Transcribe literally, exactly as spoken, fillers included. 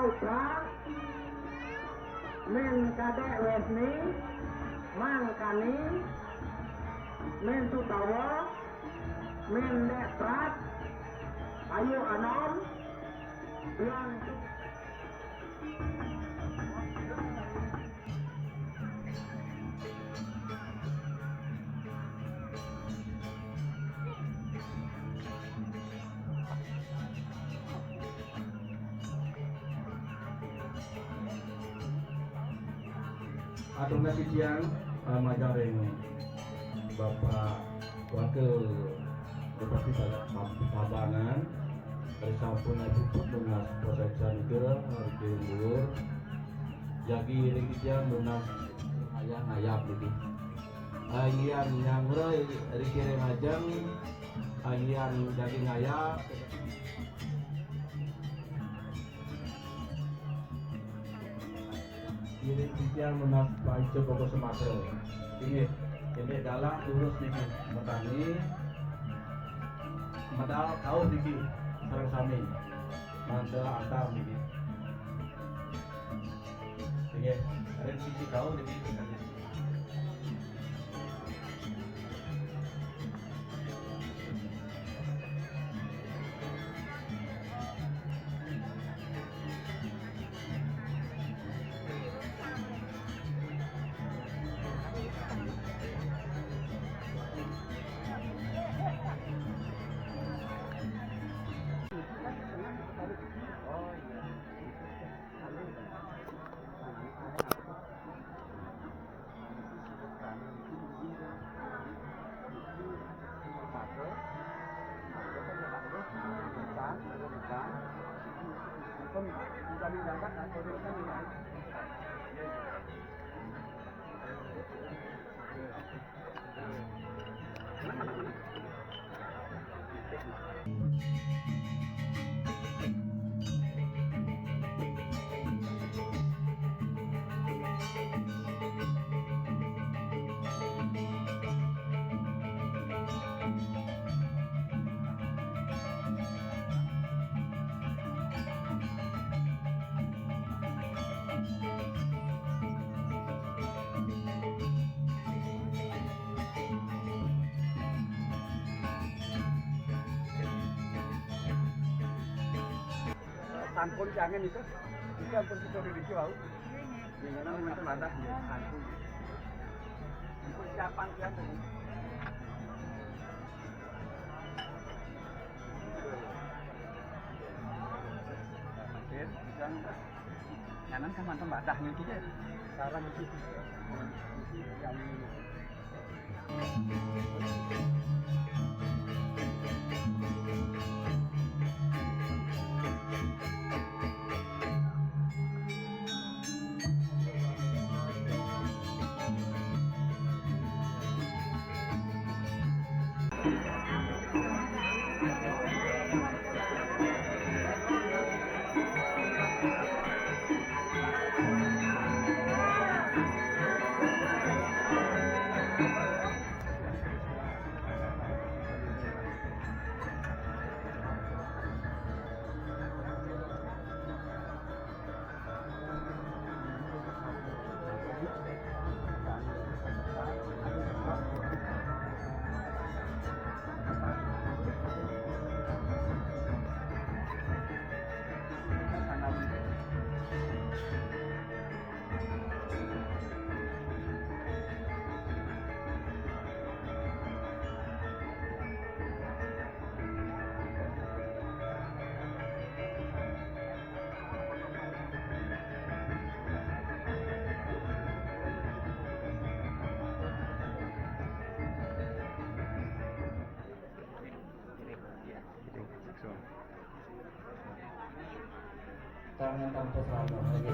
Putra, Min Kadek Wesni, Mang Kani, Min Sutawa, Min Dek Prat, Ayu Anom, Biang Atur nasi tiang, eh, majang ring Bapak Wakil Bupati Pab-, Pabangan, ri sampun puput nunas posacan ke, ri Kirindur. Jagi ring titiang nunas ngayah ngayap niki. Ayan nyangre ri kiring ajeng, ayan jagi ngayap. Kiring titiang nunas paica Bogor Sumatera. Inggih, indik dalang lurus niki. Petani medal kauh niki sareng sami. Mangda antar niki. Inggih, ring sisi kauh niki. Sampun jangan itu, itu ampun kita udah dijual. Yang mana minta madah ya, sampun. Ampun siapa yang Nyanan kan mantan badah nih, gitu ya. Sarang itu. Yang ini. Tangan tanpa seragam. Oke.